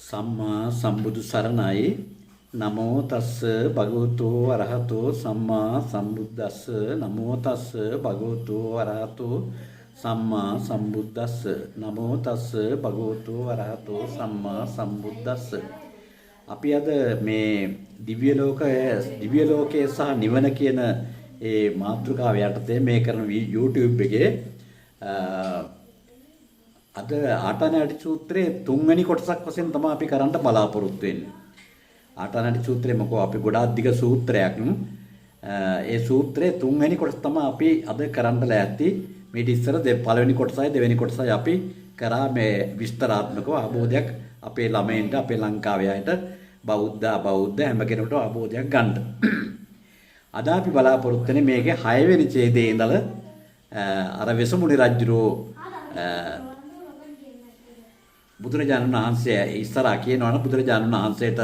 සම්මා සම්බුදු සරණයි. නමෝ තස්ස භගවතු වරහතෝ සම්මා සම්බුද්දස්ස. නමෝ තස්ස භගවතු වරහතෝ සම්මා සම්බුද්දස්ස. නමෝ තස්ස භගවතු වරහතෝ සම්මා සම්බුද්දස්ස. අපි අද මේ දිව්‍ය ලෝකය සහ නිවන කියන ඒ මාතෘකාව යටතේ මේ කරන YouTube එකේ අද ආටානාටි සූත්‍රයේ තුන්වෙනි කොටසක් වශයෙන් තමයි අපි කරන්න බලාපොරොත්තු වෙන්නේ. ආටානාටි සූත්‍රය මොකෝ අපි ගොඩාක් දිග සූත්‍රයක්. ඒ සූත්‍රයේ තුන්වෙනි කොටස තමයි අපි අද කරන්න ලෑස්ති. මීට ඉස්සර පළවෙනි කොටසයි දෙවෙනි කොටසයි අපි කරා මේ විස්තරාත්මකව අවබෝධයක් අපේ ළමයින්ට, අපේ ලංකාවේ අයට, බෞද්ධ අබෞද්ධ හැම කෙනෙකුටම අවබෝධයක් ගන්න. අද අපි බලාපොරොත්තු වෙන්නේ මේකේ 6 වෙනි ඡේදයේ ඉඳලා අර වෙසමුණි රජුරෝ බුදුරජාණන් වහන්සේ ඉස්සරහා කියනවනම් බුදුරජාණන් වහන්සේට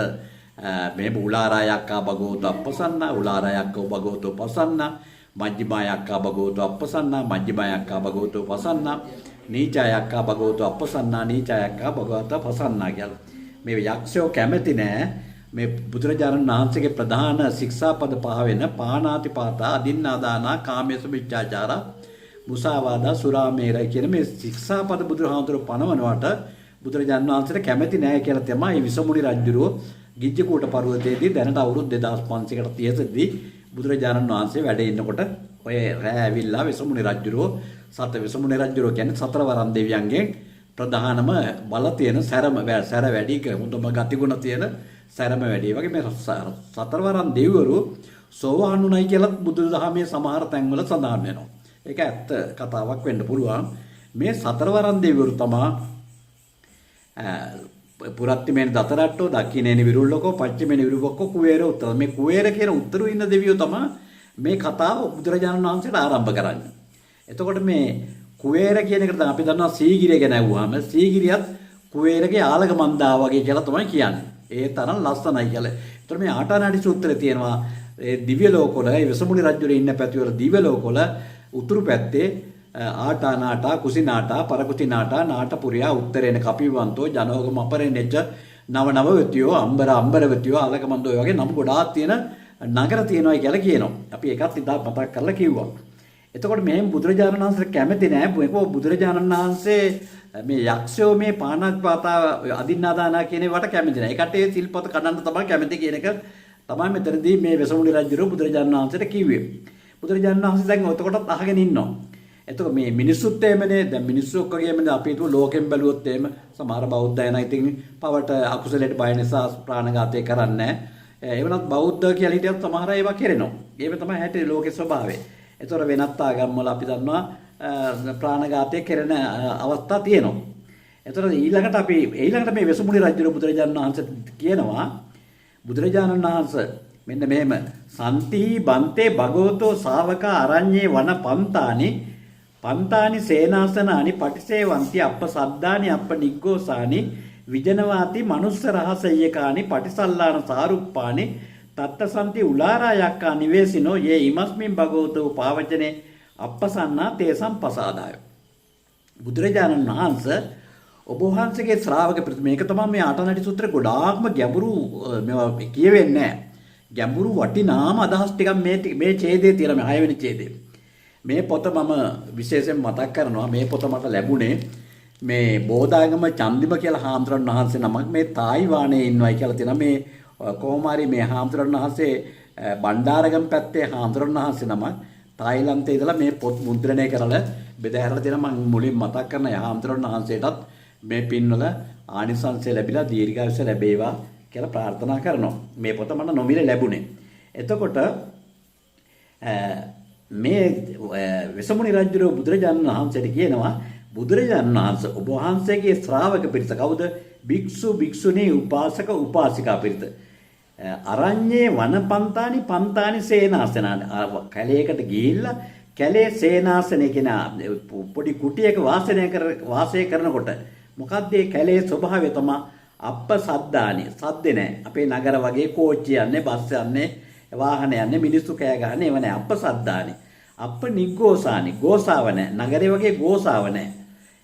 මෙහෙම උලාරායක්කා භගවතු අප්පසන්නා, උලාරායක්කෝ භගවතු පසන්නා, මජ්ක්‍ධිමායක්කා භගවතු අප්පසන්නා, මජ්ක්‍ධිමායක්කා භගවතු පසන්නා, නීචායක්කා භගවතු අප්පසන්නා, නීචායක්කා භගවතු පසන්නා කියලා. මේ යක්ෂයෝ කැමති නෑ මේ බුදුරජාණන් වහන්සේගේ ප්‍රධාන ශික්ෂාපද පහ වෙන පාණාතිපාතා, අදින්නාදානා, කාමේසු මිච්ඡාචාරා, මුසාවාදා, සුරාමේරය කියන මේ ශික්ෂාපද බුදුහාමුදුරුවෝ පනවනවට බුදුරජාණන් වහන්සේට කැමති නෑ කියලා තමයි මේ විසමුනි රජුරෝ ගිජ්ජකූට පර්වතයේදී දැනට අවුරුදු 2500කට තියසදී බුදුරජාණන් වහන්සේ වැඩ ඉන්නකොට ඔය රෑ ඇවිල්ලා විසමුනි රජුරෝ විසමුනි රජුරෝ කියන්නේ සතරවරන් දෙවියන්ගෙන් ප්‍රධානම බල තියෙන සැරම සැර වැඩි හොඳම ගතිගුණ තියෙන සැරම වැඩි. ඒ වගේ මේ සතරවරන් දෙවිවරු සෝවාන් වුණයි කියලා බුදුදහමේ සමහර තැන්වල සඳහන් වෙනවා. ඒක ඇත්ත කතාවක් වෙන්න පුළුවන්. මේ සතරවරන් දෙවිවරු තමා පුරත්තිමේන දතරට්ටෝ, දක්ඛිනේන විරුල්ලකෝ, පච්චිමේන විරුවක්කෝ, කුවේර උත්තර. මේ කුවේර කියන උත්තරු ඉන්න දෙවියෝ තමා මේ කතාව බුදුරජාණන් වහන්සේට ආරම්භ කරන්නේ. එතකොට මේ කුවේර කියන එකට අපි දන්නවා සීගිරිය ගැන ඇහුවාම සීගිරියත් කුවේරගේ ආලග මන්දා වගේ කියලා තමයි කියන්නේ. ඒ තරම් ලස්සනයි කියලා. එතකොට මේ ආටානාටි සූත්‍රයේ තියෙනවා ඒ දිව්‍ය ලෝකවල ඒ වෙසමුණි රජුගේ ඉන්න පැතිවල දිව්‍ය ලෝකවල උතුරු පැත්තේ ආටානාටා, කුසිනාටා, පරකුසිනාටා, නාටපුරියා, උත්තරේන කපිවන්තෝ, ජනෝගම අපරේනෙච්ච නව නවවතියෝ, අම්බර අම්බරවතියෝ, ආලගමන්දෝ වගේ නම් ගොඩාක් තියෙන නගර තියෙනවා කියලා කියනවා. අපි ඒකත් ඉදා මතක් කරලා කිව්වා. එතකොට මෙහෙම බුදුරජාණන් වහන්සේ කැමති නෑ. මොකෝ බුදුරජාණන් වහන්සේ මේ යක්ෂයෝ මේ පාණාතිපාතා අදින්නාදානා කියන ඒවාට කැමති නෑ. ඒකට ඒ සිල්පද කඩන්න තමයි කැමති කියන එක තමයි මෙතනදී මේ වෙසමුණි රජුරෝ බුදුරජාණන් වහන්සේට කිව්වේ. බුදුරජාණන් වහන්සේ දැන් එතකොටත් අහගෙන ඉන්නවා. එතකොට මේ මිනිස්සුත් එහෙමනේ. දැන් මිනිස්සු ඔක්කොගේමනේ අපි හිතුව ලෝකෙන් බැලුවොත් එහෙම සමහර බෞද්ධ අය නම් ඉතින් පවට අකුසලයට බය නිසා ප්‍රාණඝාතය කරන්නේ නෑ. ඒ වුණත් බෞද්ධ කියලා හිටියත් සමහර ඒවා කෙරෙනවා. ඒව තමයි හැටි ලෝකේ ස්වභාවය. එතකොට වෙනත් ආගම් වල අපි දන්නවා ප්‍රාණඝාතය කෙරෙන අවස්ථා තියෙනවා. එතකොට ඊළඟට අපි ඊළඟට මේ වෙසමුණි රජුර බුදුරජාණන් වහන්සේ කියනවා බුදුරජාණන් වහන්සේ මෙන්න මෙහෙම සන්තිහි බන්තේ භගවතෝ ශාවකා අරඤ්ඤේ වන පන්තානි පන්තානි සේනාසනානි පටිසේවಂತಿ අප්ප සද්දානි අප්ප නිග්ගෝසානි විජනවාති මනුස්ස රහසය්‍යකානි පටිසල්ලාන සාරුප්පානි තත්තසන්ති උලාරා යක්කා නිවේසිනෝ යේ ඉමස්මින් භගවතෝ පාවචනේ අප්පසන්නා තේසම් පසාදාය. බුදුරජාණන් වහන්සේ ඔබ වහන්සේගේ ශ්‍රාවක පිරිස මේක තමයි මේ ආටානාටි සූත්‍රේ ගොඩාක්ම ගැඹුරු මේවා කියවෙන්නේ නැහැ. ගැඹුරු වටිනාම අදහස් ටිකක් මේ මේ ඡේදයේ තියෙන මේ 6 වෙනි ඡේදයේ. මේ පොත මම විශේෂයෙන් මතක් කරනවා. මේ පොත මට ලැබුණේ මේ බෝධාගම චන්දිම කියලා හාමුදුරන් වහන්සේ නමක් මේ තායිවානයේ ඉන්නවයි කියලා තියෙනවා. මේ කොහොම හරි මේ හාමුදුරන් වහන්සේ බණ්ඩාරගම පැත්තේ හාමුදුරන් වහන්සේ නමක් තායිලන්තේ ඉඳලා මේ පොත් මුද්‍රණය කරලා බෙදා හැරලා තියෙනවා. මම මුලින් මතක් කරන හාමුදුරන් වහන්සේටත් මේ පින්වල ආනිසංසය ලැබිලා දීර්ඝායුෂ ලැබේවා කියලා ප්‍රාර්ථනා කරනවා. මේ පොත මට නොමිලේ ලැබුණේ. එතකොට මේ වෙසමුණි රජුරෝ බුදුරජාණන් වහන්සේට කියනවා බුදුරජාණන් වහන්සේ ඔබ වහන්සේගේ ශ්‍රාවක පිරිස කවුද? භික්ෂු භික්ෂුණී උපාසක උපාසිකා පිරිස. අරඤ්ඤේ වනපන්තානි පන්තානි සේනාසනානි. කැලේකට ගිහිල්ලා කැලේ සේනාසනේ කියන පොඩි කුටියක වාසය කරනකොට මොකද්ද ඒ කැලේ ස්වභාවය තමයි අප්ප සද්දානි. සද්දේ නෑ. අපේ නගර වගේ කෝච්චි යන්නේ, බස් යන්නේ, වාහන යන්නේ, මිනිස්සු කෑ ගහන්නේ ඒව නෑ. අප්ප සද්දානි. අප්ප නිග්ගෝසානි. ගෝසාව නෑ. නගරේ වගේ ගෝසාව නෑ.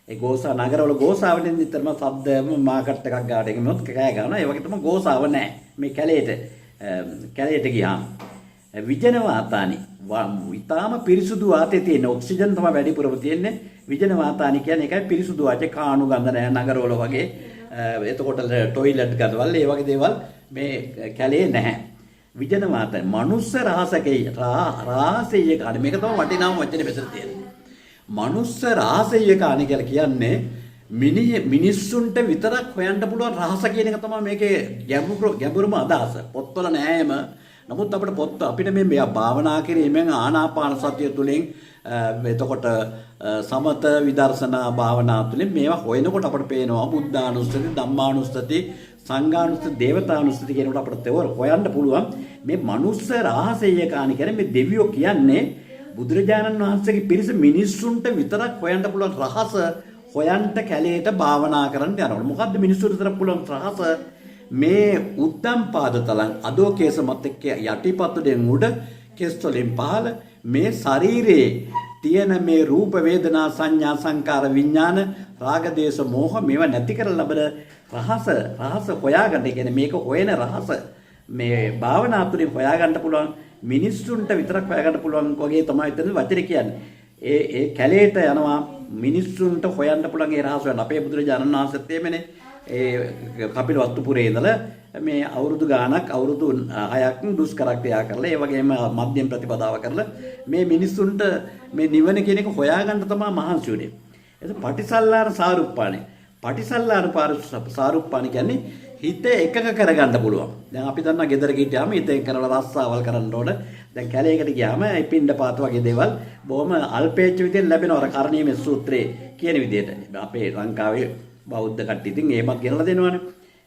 ඒ ගෝසා නගරවල ගෝසාවලින් නිතරම සද්ද මාකට් එකක් ගාවට එගමොත් කෑ ගන්නවා. ඒ වගේ තමයි ගෝසාව නැහැ. මේ කැලේට කැලේට ගියාම විජන වාතානි ඉතාම පිරිසුදු වාතය තියෙන ඔක්සිජන් තමයි වැඩිපුරම තියෙන්නේ. විජන වාතානි කියන්නේ ඒකයි පිරිසුදු වාතය කාණු ගඳ නැහැ නගරවල වගේ. එතකොට ටොයිලට් ගඳවල් ඒ වගේ දේවල් මේ කැලේ නැහැ. විජන වාතය මනුස්ස රහසකේ රාසෙය කාණි මේක තමයි වටිනාම වචනේ මෙතන තියෙන්නේ. මනුස්ස රාසෙය කාණි කියලා කියන්නේ මිනිස්සුන්ට විතරක් හොයන්න පුළුවන් රහස කියන එක තමයි මේකේ ගැඹුරුම අදහස. පොත්වල නෑ එම. නමුත් අපිට පොත් අපිට මේ භාවනා කිරීමෙන් ආනාපාන සතිය තුළින් එතකොට සමත විදර්ශනා භාවනා තුළින් මේවා හොයනකොට අපිට පේනවා බුද්ධානුස්සති, ධම්මානුස්සති, සංඝානුස්සති, දේවතානුස්සති කියනකොට අපිට තේර හොයන්න පුළුවන් මේ මනුස්ස රහසය කාණි කියන්නේ මේ දෙවියෝ කියන්නේ බුදුරජාණන් වහන්සේගේ පිරිස මිනිස්සුන්ට විතරක් හොයන්න පුළුවන් රහස හොයන්ට කැලේට භාවනා කරන්න යනකොට මොකද්ද මිනිස්සුන්ට විතරක් පුළුවන් රහස මේ උද්දම් පාද තලං අදෝ කේස මත එක්ක යටිපතුලෙන් උඩ කෙස් වලින් පහළ මේ ශරීරයේ තියෙන මේ රූප වේදනා සංඥා සංකාර විඥාන රාග දේශ මෝහ මේවා නැති කරලා ලබන රහස රහස හොයාගන්න. ඒ කියන්නේ මේක හොයන රහස මේ භාවනා තුළින් හොයාගන්න පුළුවන් මිනිස්සුන්ට විතරක් හොයාගන්න පුළුවන් වගේ තමයි එතන වචනේ කියන්නේ. ඒ ඒ කැලේට යනවා මිනිස්සුන්ට හොයන්න පුළුවන් ඒ රහස හොයන්න. අපේ බුදුරජාණන් වහන්සේත් එහෙමනේ. ඒ කපිල වස්තුපුරේ ඉඳලා මේ අවුරුදු ගාණක් අවුරුදු 6ක් දුෂ්කර ක්‍රියා කරලා ඒ වගේම මධ්‍යම ප්‍රතිපදාව කරලා මේ මිනිස්සුන්ට මේ නිවන කියන එක හොයාගන්න තමයි මහන්සි වුනේ. ඒක පටිසල්ලාන සාරුප්පාණේ. පටිසල්ලාන සාරුප්පාණේ කියන්නේ හිත එකඟ කරගන්න පුළුවන්. දැන් අපි දන්නවා ගෙදර ගියාම හිත එකඟ කරලා රස්සාවල් කරන්න ඕන. දැන් කැලේකට ගියාම ඒ පින්ඩ පාත වගේ දේවල් බොහොම අල්පේච්ඡ විදියට ලැබෙනවා. අර කරණීය සූත්‍රයේ කියන විදියට. අපේ ලංකාවේ බෞද්ධ කට්ටිය ඉතින් එහෙමත් ගෙනලා දෙනවනේ.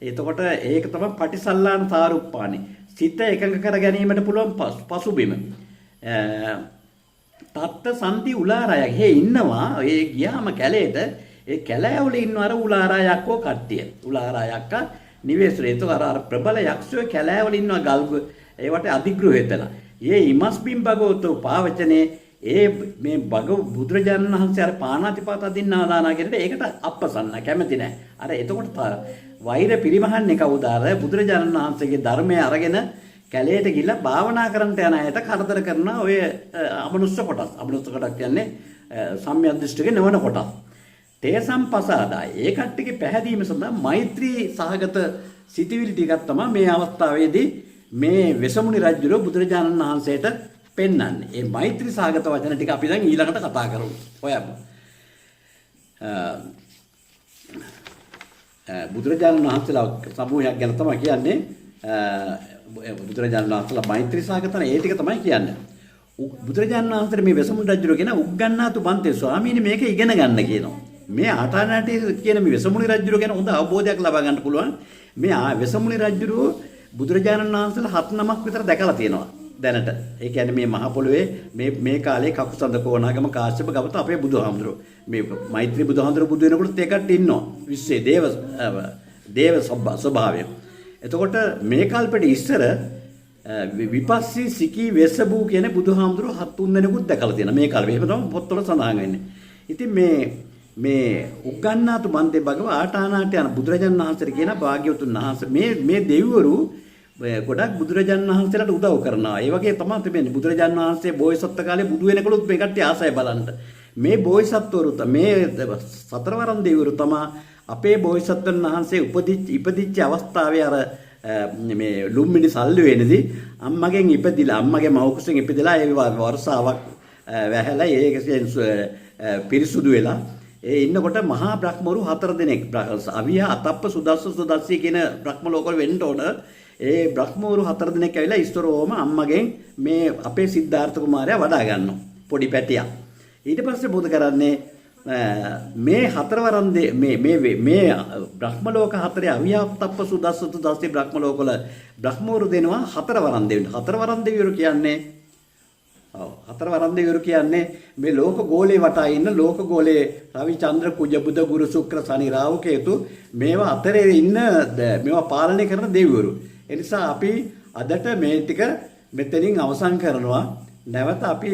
එතකොට ඒක තමයි පටිසල්ලාන සාරුප්පාණි. සිත එකඟ කර ගැනීමට පුළුවන් පසුබිම. තත්ත සම්ති උලාරයක්. හේ ඉන්නවා ඒ ගියාම කැලේට ඒ කැලෑවල ඉන්න අර උලාරයක්කෝ කට්ටිය. උලාරයක්කා නිවේසුරේ. එතකොට අර අර ප්‍රබල යක්ෂයෝ කැලෑවල ඉන්නවා ගල් ඒවට අධිග්‍රහිතලා. ඒ ඉමස්බින් භගවතෝ පාවචනේ ඒ මේ භගව බුදුරජාණන් වහන්සේ අර පාණාතිපාත අදින්නා දානා කියනට ඒකට අප්පසන්න කැමති නෑ. අර එතකොට වෛර පිරිමහන්නේ කවුද? අර බුදුරජාණන් වහන්සේගේ ධර්මය අරගෙන කැලේට ගිහිල්ලා භාවනා කරන්නට යන අයට කරදර කරන ඔය අමනුෂ්‍ය කොටස්. අමනුෂ්‍ය කොටස් කියන්නේ සම්‍යක් දෘෂ්ටික නොවන කොටස්. තේසම් පසාදා ඒ කට්ටියගේ පැහැදීම සඳහා මෛත්‍රී සහගත සිතිවිලි ටිකක් තමයි මේ අවස්ථාවේදී මේ වෙසමුණි රජුරෝ බුදුරජාණන් වහන්සේට පෙන්වන්නේ. ඒ මෛත්‍රී සහගත වචන ටික අපි දැන් ඊළඟට කතා කරමු. හොයමු. බුදුරජාණන් වහන්සේලා සමූහයක් ගැන තමයි කියන්නේ. බුදුරජාණන් වහන්සේලා මෛත්‍රී සහගත ඒ ටික තමයි කියන්නේ. බුදුරජාණන් වහන්සේට මේ වෙසමුණි රජුරෝ කියන උග්ගන්නාතු බන්තේ ස්වාමීනි මේක ඉගෙන ගන්න කියනවා. මේ ආටානාටි කියන මේ වෙසමුණි රජුරෝ ගැන හොඳ අවබෝධයක් ලබා ගන්න පුළුවන්. මේ වෙසමුණි රජුරෝ බුදුරජාණන් වහන්සේලා 7 නමක් විතර දැකලා තියෙනවා දැනට. ඒ කියන්නේ මේ මහ පොළොවේ මේ මේ කාලේ කකුසඳ කෝණාගම කාශ්‍යප ගවත අපේ බුදුහාමුදුරුවෝ. මේ මෛත්‍රී බුදුහාමුදුරුවෝ බුදු වෙනකොටත් ඒ කට්ටිය ඉන්නවා. විශ්වයේ දේව දේව ස්වභාවය. එතකොට මේ කල්පෙට ඉස්සර විපස්සී සිකී වෙසබූ කියන බුදුහාමුදුරුවෝ 7 3 දෙනෙකුත් දැකලා තියෙනවා මේ කල්පේ. එහෙම තමයි පොත්වල සඳහන් වෙන්නේ. ඉතින් මේ මේ උග්ගන්නාතු බන්තේ භගව ආටානාට යන බුදුරජාණන් වහන්සේට කියන භාග්‍යවතුන් වහන්සේ මේ මේ දෙවිවරු ගොඩක් බුදුරජාණන් වහන්සේලාට උදව් කරනවා. ඒ වගේ තමයි තිබෙන්නේ. බුදුරජාණන් වහන්සේ බෝසත්ත්ව කාලේ බුදු වෙනකොටත් මේ කට්ටිය ආසයි බලන්න. මේ බෝසත්වරු මේ සතරවරන් දෙවිවරු තමයි අපේ බෝසත්ත්වන් වහන්සේ ඉපදිච්ච අවස්ථාවේ අර මේ ලුම්බිනි සල්ලි වෙනදී අම්මගෙන් ඉපදිලා අම්මගේ මව් කුසෙන් ඉපදිලා ඒ වර්ෂාවක් වැහැලා ඒක පිරිසුදු වෙලා ඒ ඉන්නකොට මහා බ්‍රහ්මවරු 4 දෙනෙක් අවිය අතප්ප සුදස්ස සුදස්සී කියන බ්‍රහ්ම ලෝකවල වෙන්න ඕන. ඒ බ්‍රහ්මවරු 4 දෙනෙක් ඇවිල්ලා ඉස්සරෝම අම්මගෙන් මේ අපේ සිද්ධාර්ථ කුමාරයා වඩා ගන්නවා පොඩි පැටියා. ඊට පස්සේ මොකද කරන්නේ මේ හතරවරන් මේ මේ මේ බ්‍රහ්ම ලෝක හතරේ අවිය අතප්ප සුදස්ස සුදස්සී බ්‍රහ්ම ලෝකවල බ්‍රහ්මවරු දෙනවා හතරවරන් දෙවියන්. හතරවරන් දෙවියරු කියන්නේ ඔව් හතරවරන් දෙවිවරු කියන්නේ මේ ලෝක ගෝලේ වටා ඉන්න ලෝක ගෝලේ රවි චන්ද්‍ර කුජ බුධ ගුරු ශුක්‍ර ශනි රාහු කේතු මේවා අතරේ ඉන්න මේවා පාලනය කරන දෙවිවරු. ඒ නිසා අපි අදට මේ ටික මෙතනින් අවසන් කරනවා. නැවත අපි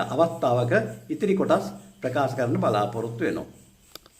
අවස්ථාවක ඉතිරි කොටස් ප්‍රකාශ කරන්න බලාපොරොත්තු වෙනවා.